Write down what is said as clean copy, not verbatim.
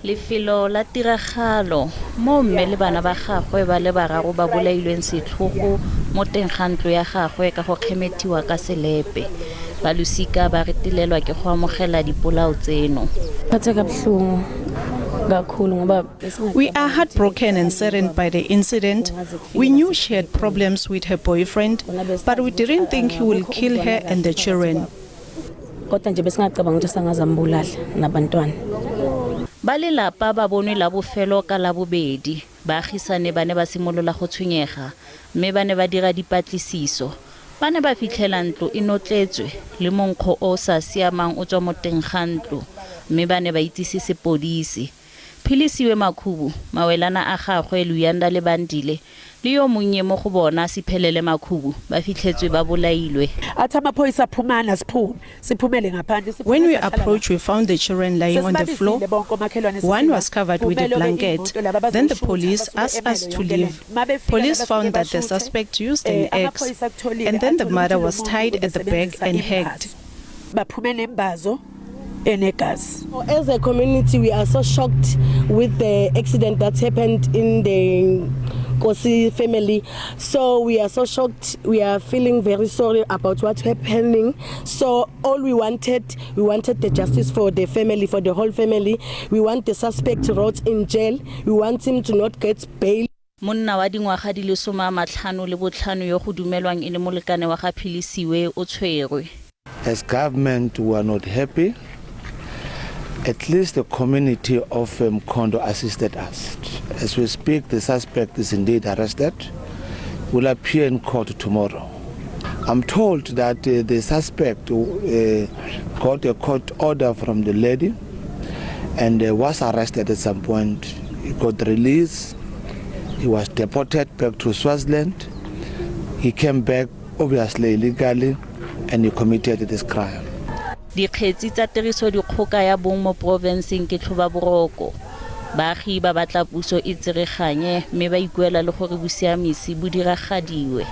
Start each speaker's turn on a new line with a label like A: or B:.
A: Lefelo la tiragalo moo mme le bana ba gagwe ba le bararo ba bolailweng setlhogo mo teng ga ntlo ya gagwe ka go kgemethiwa ka selepe. Ba losika ba retelelwa ke go amogela dipolao tseno.
B: Phatheka kabuhlungu kakhulu ngoba
C: We are heartbroken and saddened by the incident. We knew she had problems with her boyfriend, but we didn't think he will kill her and the children.
B: Kodwa nje besingacabanga ukuthi sangazambulala nabantwana.
A: Ba lelapa ba bonwe la bofelo ka Labobedi. Baagisane ba ne ba simolola go tshwenyega mme ba ne ba dira dipatlisiso. Ba ne ba fitlhela ntlo e notletswe le monkgo o o sa siamang o tswa mo teng ga ntlo mme ba ne ba itsise sepodisi. Philisiwe Makhubu, mawelana a gagwe Luyanda le Bandile le yo monnye mo go bona Siphelele Makhubu ba fitlhetswe ba bolailwe.
D: Athi amaphoyisa phumani asiphume siphumele ngaphandle.
C: When we approached, we found the children lying on the floor. One was covered with a blanket. Then the police asked us to leave. Police found that the suspect used an axe, and then the mother was tied at the back and hacked.
D: Baphume nembazo enegazi.
E: As a community, we are so shocked with the accident that happened in the Nkosi family. So we are so shocked. We are feeling very sorry about what's happening. So all we wanted the justice for the family, for the whole family. We want the suspect to rot in jail. We want him to not get bail.
A: Monna wa dingwaga di le 55 yo go dumelwang e le molekane wa ga Philisiwe o tshwerwe.
F: As government, we are not happy. At least the community of Mkhondo assisted us. As we speak, the suspect is indeed arrested. Will appear in court tomorrow. I'm told that the suspect got a court order from the lady and was arrested at some point. He got released. He was deported back to Swaziland. He came back, obviously illegally, and he committed this crime.
A: Dikgetsi tsa tirisodikgoka ya bong mo porofenseng ke tlhobaboroko. Baagi ba batla puso e tsereganye mme ba ikuela le gore bosiamisi bo diragadiwe.